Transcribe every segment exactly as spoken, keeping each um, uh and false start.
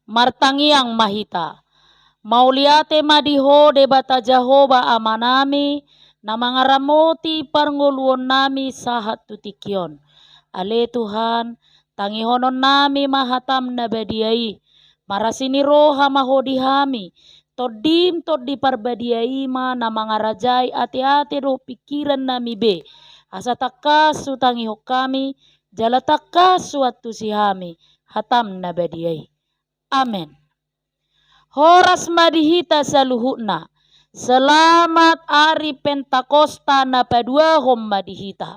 Martangiang ma hita. Mauliate ma di Ho Debata Jahowa Amanami, na mangaramoti parngoluonnami sahat tu tingki on. Ale Tuhan, tangihononnami ma hataM na badia i. Marasi ni roha ma Ho di hami. TondiM Tondi Parbadia i ma na mangarajai ateate dohot pingkirannami be. Asa tangkas hutangihon hami, jala tangkas huantusi hami hataM na badia i. Amen. Horas ma di hita saluhutna. Selamat ari Pentakosta na paduahon ma di hita.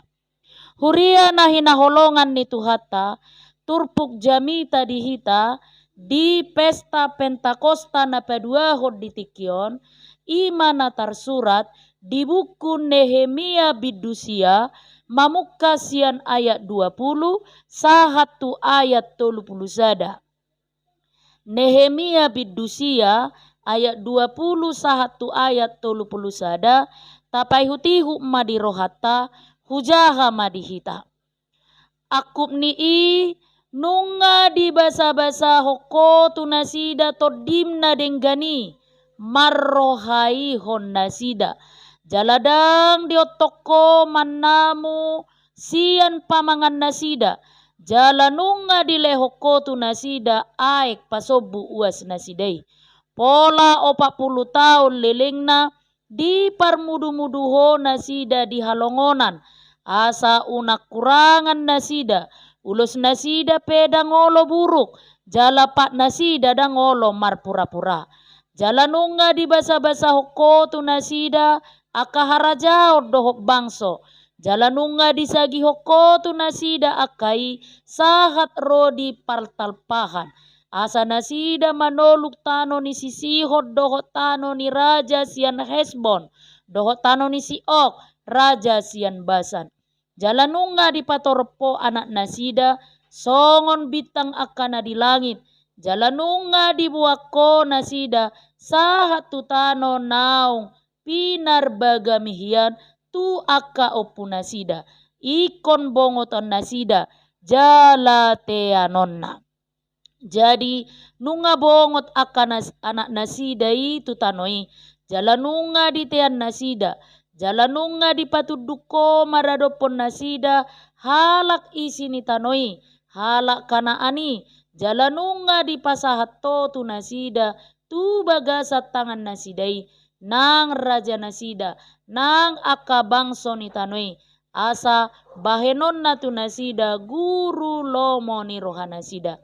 Huria na hinaholongan ni Tuhanta, turpuk jamita di hita di pesta Pentakosta na paduahon di tingki on, i ma na tarsurat di buku Nehemia bindu sia, mamungka sian ayat dua pulu sahat tu ayat tolu pulu sada. Nehemia bindu sia, ayat dua pulu sahat tu ayat tolu pulu sada, tapaihutihut ma di rohanta, hujaha ma di hita. Angkup ni i, nunga dibasabasahon Ho tu nasida TondiM na denggan i, marrohaihon nasida. Jala ndang diontong Ho mannamu sian pamangannasida, jala nunga dilehon Ho tu nasida aek pasombu uasnasida i. Pola opat pulu taon lelengna, diparmudumudu Ho nasida di halongonan, asa unang hurangan nasida, ulosnasida pe ndang olo buruk, jala patnasida ndang olo marpurapura. Jala nunga dibasabasahon Ho tu nasida angka harajaon dohot bangso, jala nunga disagihon Ho tu nasida angka i sahat ro di partalpahan. Asa nasida manoluk tano ni si Sihon dohot tano ni raja sian Hesbon, dohot tano ni si Og, raja sian Basan. Jala nunga dipatorop Ho anaknasida songon bintang angka na di langit, jala nunga diboan Ho nasida sahat tu tano naung pinarbagami hian tu angka ompunasida, ingkon bongotonnasida jala teanonna. Jadi, nunga bongot angka nas-, anaknasida i tu tano i, jala nunga ditean nasida, jala nunga dipatunduk Ho maradophon nasida halak isi ni tano i, halak Kanaan i, jala nunga dipasahat Ho tu nasida tu bagasan tangannasida i, nang rajanasida, nang angka bangso ni tano i, asa bahenonna tu nasida guru lomo ni rohanasida.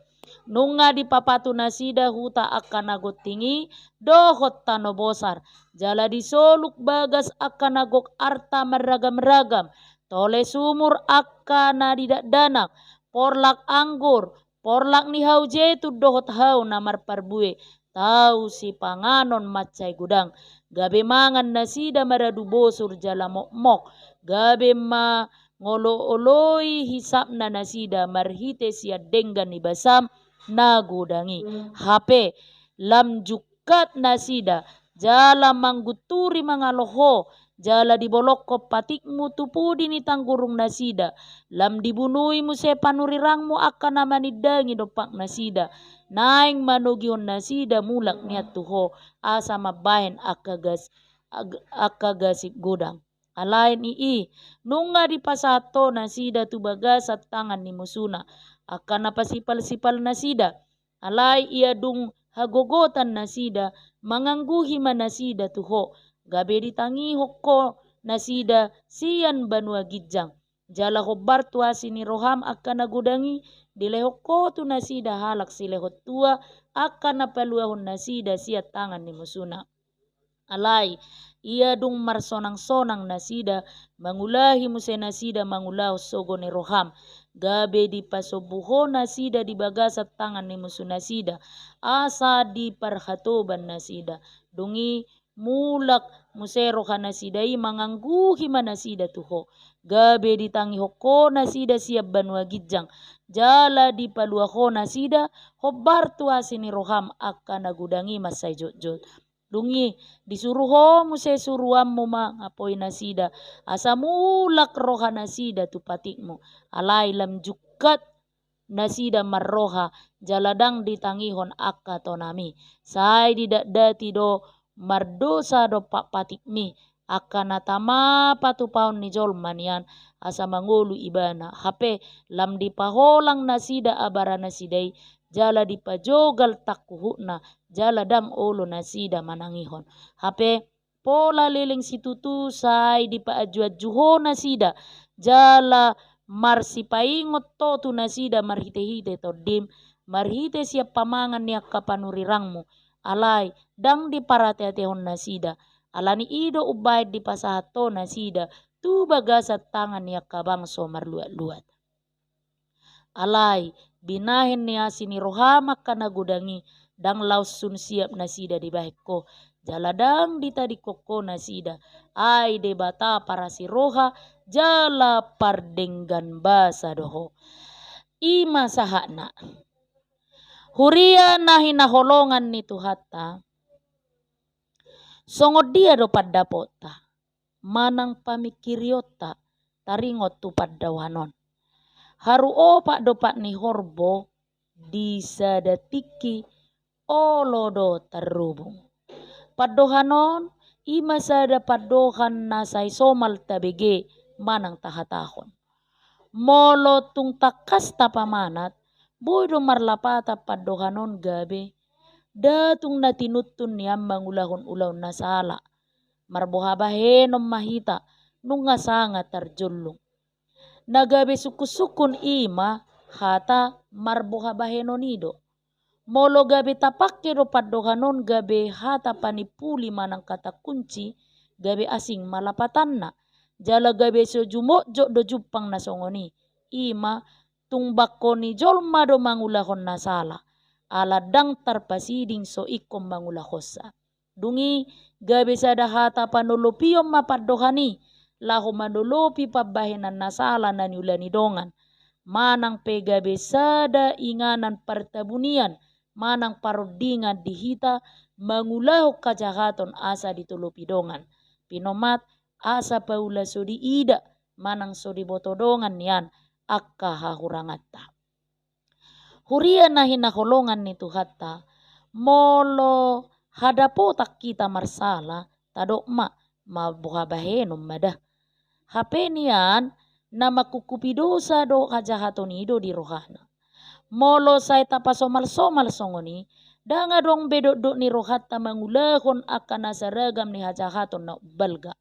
Nunga dipapatu nasida huta angka na gonting i dohot tano bosar, jala disoluk bagas angka na gok arta marragamragam, tole sumur angka na di dakdanak, porlak anggur, porlak ni hau jetun dohot hau na marparbue, tau sipanganon mansai godang. Gabe mangan nasida maradu bosur jala mokmok, gabe mangolooloi hisapna nasida marhite sian denggan ni basaM na godang i. Hape, lam jung- kat nasida, jala manggunturi mangalo Ho, jala dibolongkon patikMu tu pudi ni tanggurungnasida, lam dibunui muse panurirangMu angka na manindangi dompaknasida, naeng manogihon nasida mulak nian tu Ho, asa mambahen angka gas-, ag-, angka gasip godang. Alai ni i, nunga dipasahat Ho nasida tu bagasan tangan ni musuna, angka na pasipalsipal nasida, alai ia dung hagogotan nasida, mangangguhi ma nasida tu Ho, gabe ditangihon Ho nasida sian banua ginjang. Jala hombar tu asi ni rohaM angka na godang i, dilehon Ho tu nasida halak silehon tua, angka na paluahon nasida sian tangan ni musuna. Alai, ia dung marsonangsonang nasida, mangulahi muse nasida mangulahon sogo ni rohaM, gabe dipasombu Ho nasida di bagasan tangan ni musunasida, asa diparhatoban nasida. Dung i mulak muse rohanasida i, mangangguhi ma nasida tu Ho, gabe ditangihon Ho nasida sian banua ginjang, jala dipaluah Ho nasida, hombar tu asi ni rohaM angka na godang i mansai jotjot. Dung i, disuru Ho muse suruanMu mangapoi nasida, asa mulak rohanasida tu patikMu. Alai lam jungkat nasida marroha, jala ndang ditangihon angka tonami. Sai didatdati do mardosa dompak patikmi, angka na tama patupaon ni jolma nian, asa mangolu ibana. Hape lam dipaholang nasida abara nasida i, jala dipajogal tangkuhutna, jala ndang olo nasida manangihon. Hape pola leleng situtu sai dipaajuanju ho nasida, jala marsipaingot ho tu nasida marhitehite tondim, marhite sian pamangan ni angka panurirangmu, alai ndang diparateatehon nasida, alani i do umbahen dipasahat ho nasida tu bagasan tangan ni angka bangso marluatluat. Alai binahen ni asi ni roham angka na godang i, ndang laos sun siap nasida dibahen ho, jala ndang ditadingkon ho nasida. Ai Debata parasi roha, jala pardenggan basa do ho. I ma sahatna. Huria na hinaholongan ni Tuhanta, songon dia do pandapotta manang pamingkirionta taringot tu pandohan on? Haru opat dompak ni horbo di sada tingki olo do tarhobung. Pandohan on i ma sada pandohan na sai somal tabege manang tahatahon. Molo tung tangkas tapamanat, boi do marlapatan pandohan on gabe ndang tung na tinuntun nian mangulahon ulaon na sala. Marboha bahenon ma hita, nunga sanga tarjollung. Na gabe sungkunsungkun i ma hata marboha bahenon i do. Molo gabe tapangke do pandohan on gabe hata panimpuli manang kata kunci, gabe asing ma lapatanna. Jala gabe so jumotjot do jumpang na songon i. I ma tung bangko ni jolma do mangulahon na sala, ala ndang tarpasiding so ingkon mangulahonsa. Dung i gabe sada hata panolopion ma pandohan i, laho manolopi pambahenan na sala na niula ni dongan. Manang pe gabe sada inganan partabunian manang parondingan di hita mangulahon hajahaton asa ditolopi dongan. Pinomat asa paula so diida manang so diboto dongan nian angka hahuranganta. Huria na hinaholongan ni Tuhanta, molo hadapotan hita marsala, tadok ma, marboha bahenon ma da. Hape nian na mangkungkupi dosa do hajahaton i do di rohana. Molo sai tapasomalsomal songon i, ndang adong be dokdok ni rohanta mangulahon angka na saragam ni hajahaton na umbalga.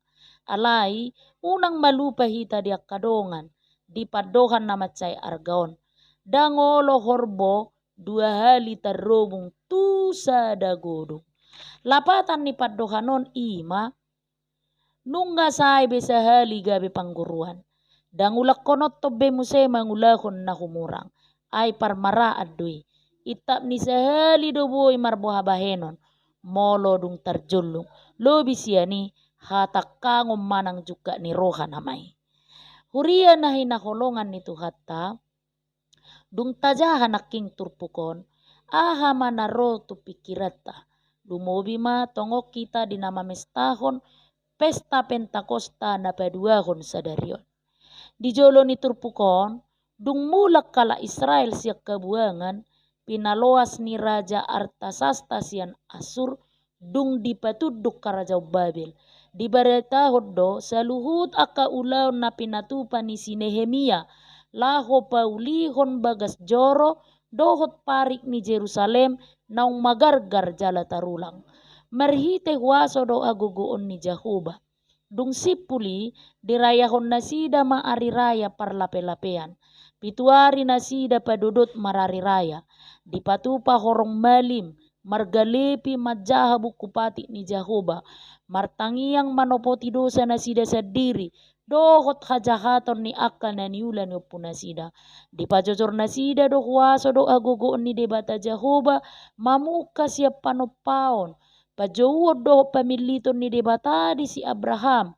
Alai unang ma lupa hita di angka dongan, di pandohan na mansai arga on. Ndang olo horbo dua hali tarhobung tu sada godung. Lapatan ni pandohan on i ma, nunga sai be sahali gabe pangguruan. Ndang ulangkononhon be muse mangulahon na humurang. Ai parmaraan do i. Intap ni sahali do boi marboha bahenon. Molo dung tarjollung, lobi sian i hatangkangon manang jungkat ni roha nama i. Huria na hinaholongan ni Tuhanta, dung tajaha nangkin turpuk on, aha ma na ro tu pingkiranta? Lumobi ma tongon hita di na mamestahon pesta Pentakosta na paduahon sadari on. Di jolo ni turpuk on, dung mulak halak Israel sian habuangan, pinaloas ni Raja Artasasta sian Assur, dung dipatunduk harajaon Babel. Dibaritahon do saluhut angka ulaon na pinatupa ni si Nehemia, laho paulihon bagas joro dohot parik ni Jerusalem naung magargar jala tarulang. Marhite huaso dohot hagogoon ni Jahowa. Dung simpul i, dirayahon nasida ma ari raya parlapelapean. Pitu ari nasida padodot marari raya. Dipatupa horong malim, margalepi manjaha buku patik ni Jahowa, martangiang manopoti dosa nasida sandiri, dohot hajahaton ni angka na niula ni ompu nasida. Dipajojor nasida do huaso dohot hagogoon ni Debata Jahowa, mamungka sian panompaon, pajouon dohot pamilliton ni Debata di si Abraham.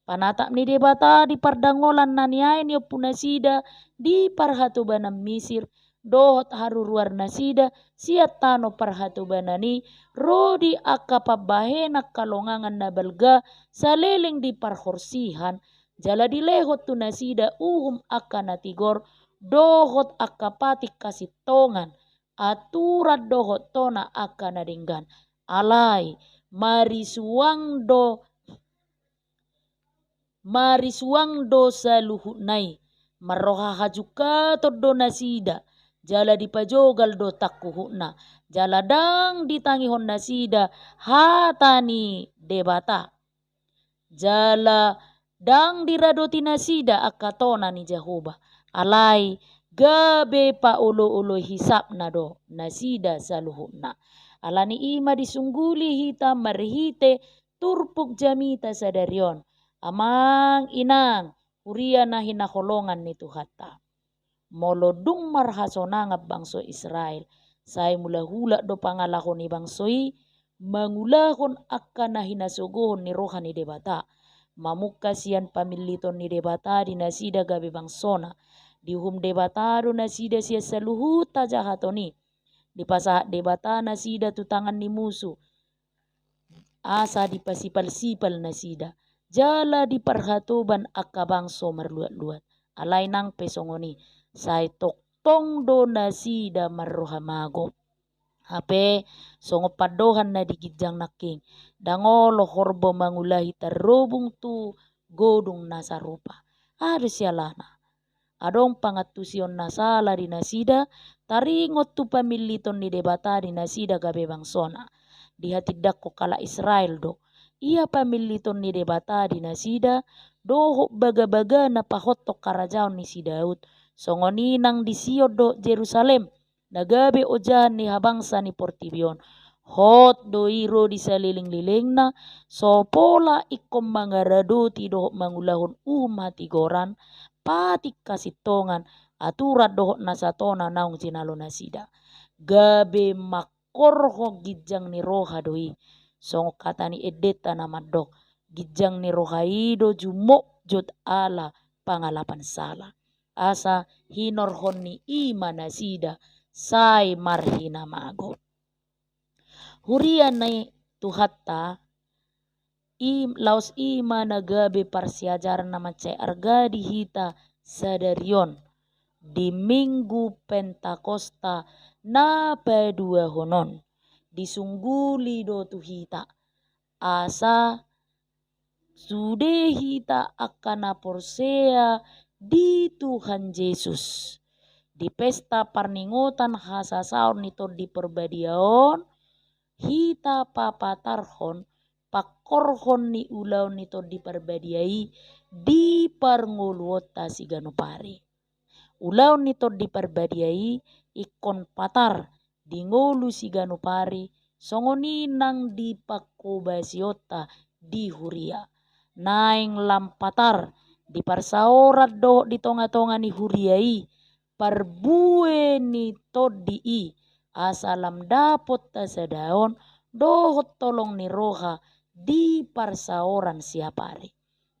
Panatap ni Debata di pardangolan na niae ni ompu nasida di parhatobanan Misir, dohot haruruar nasida sian tano parhatobanan i, ro di angka pambahenan halongangan na balga saleleng di parhorsihan, jala dilehon tu nasida uhum angka na tigor dohot angka patik hasintongan, aturan dohot tona angka na denggan. Alai marisuang do, marisuang do saluhutna i, marroha hajungkaton do nasida, jala dipajogal do tangkuhutna, jala ndang ditangihon nasida hata ni Debata. Jala ndang diradoti nasida angka tona ni Jahowa, alai gabe paolooloi hisapna do nasida saluhutna. Alani i ma disungguli hita marhite turpuk jamita sadari on, amang inang, huria na hinaholongan ni Tuhanta. Molo dung marhasonangan bangso Israel, sai mulak-ulak do pangalaho ni bangso i mangulahon angka na hinasogohon ni roha ni Debata, mamungka sian pamilliton ni Debata di nasida gabe bangsona. Diuhum Debata do nasida sian saluhut hajahaton i. Dipasahat Debata nasida tu tangan ni musu, asa dipasipalsipal nasida, jala diparhatoban angka bangso marluat-luat. Alai nang pe songon i, sai tongtong do nasida marroha mago. Hape songon pandohan na di ginjang nangkin, ndang olo horbo mangulahi tarrobung tu godung na sarupa. Aha do sialana? Adong pangantusion na sala di nasida, taringot tu pamilliton ni Debata di nasida gabe bangsona. Dihatindangkon halak Israel do, ia pamilliton ni Debata di nasida, dohot bagabaga na pahothon harajaon ni si Daud, songon i nang di Sion dohot Jerusalem, na gabe ojahan ni habangsa ni portibi on. Hot do i ro di salelenglelengna, so pola ingkon mangaradoti dohot mangulahon uhum hatigoran, patik hasintongan, aturan dohot nasa tona naung jinalo nasida. Gabe mangkorhon ginjang ni roha do i. Songon hata ni endenta na mandok, ginjang ni roha i do jumotjot ala pangalapan sala. Asa hinorhon ni i ma nasida sai marhinamago. Huria ni Tuhanta, i laos i ma na gabe parsiajaran na mansai arga di hita sadari on di Minggu Pentakosta na paduahon on. Disungguli do tu hita asa sude hita angka na porsea di Tuhan Jesus. Di pesta parningotan hasasaon ni Tondi Parbadia on, hita papatarhon pangkorhon ni ulaon ni Tondi Parbadia i di parngoluonta siganup ari. Ulaon ni Tondi Parbadia i ingkon patar di ngolu siganup ari, songon i nang di panghobasionta di huria. Naeng lam patar di parsaoran dohot di tongatonga ni huria i parbue ni tondi i, asa lam dapot hasadaon dohot holong ni roha di parsaoran siapari.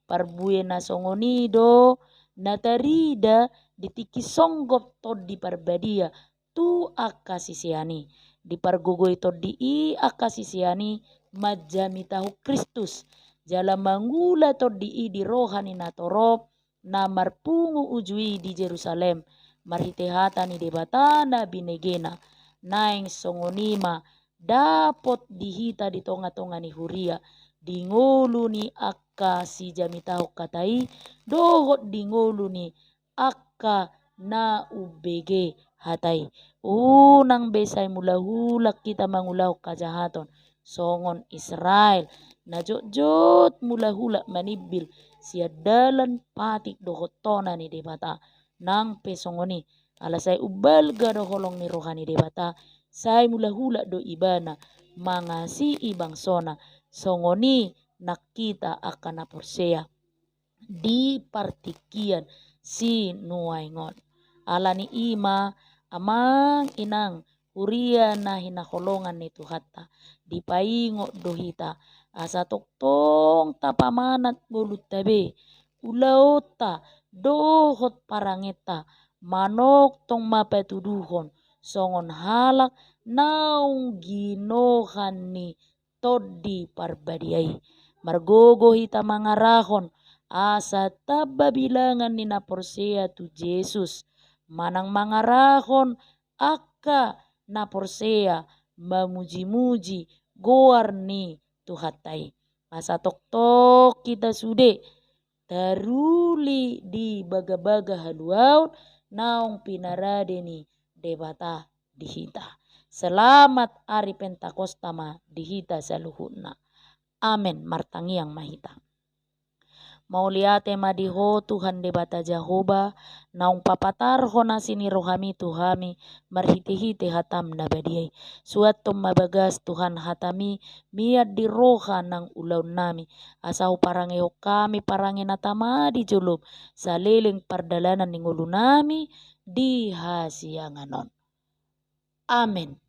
Parbue na songon i do na tarida di tingki songgop Tondi Parbadia tu angka sisean i. Dipargogoi tondi i angka sisean i manjamitahon Kristus, jala mangula tondi i di roha ni natorop na marpungu uju i di Jerusalem, marhite hata ni Debata na binegena. Naeng songon i ma dapot di hita di tongatonga ni huria, di ngolu ni angka sijamitahon hata i, dohot di ngolu ni angka na umbege hata i. Unang be sai mulahulak hita mangulahon hajahaton songon Israel, na jotjot mulahulak manimbil sian dalan patik dohot tona ni Debata. Nang pe songon i, ala sai umbalga do holong ni roha ni Debata, sai mulahulak do ibana mangasii bangsona, songon i nang hita angka na porsea di partingkian sinuaeng on. Alani i ma, amang inang, huria na hinaholongan ni Tuhanta, dipaingot do hita asa tongtong tapamanat ngolunta be, ulaonta dohot parangenta, manongtong ma patuduhon songon halak naung ginohan ni Tondi Parbadia i. Margogo hita mangarahon asa tamba bilangan ni na porsea tu Jesus, manang mangarahon angka na porsea mamuji-muji goar ni Tuhanta i. Asa tongtong hita sude taruli di bagabaga haluaon naung pinarade ni Debata di hita. Selamat ari Pentakosta ma di hita saluhutna. Amen. Martangiang ma hita. Mauliate ma di Ho Tuhan Debata Jahowa, naung papatarhon asi ni rohami tu hami, marhitehite hataM na badia i. Suanhon ma bagas Tuhan hataMi, mian di roha nang ulaonnami, asa huparangehon hami parange na tama di joloM, saleleng pardalanan ni ngolunami di hasiangan on. Amen.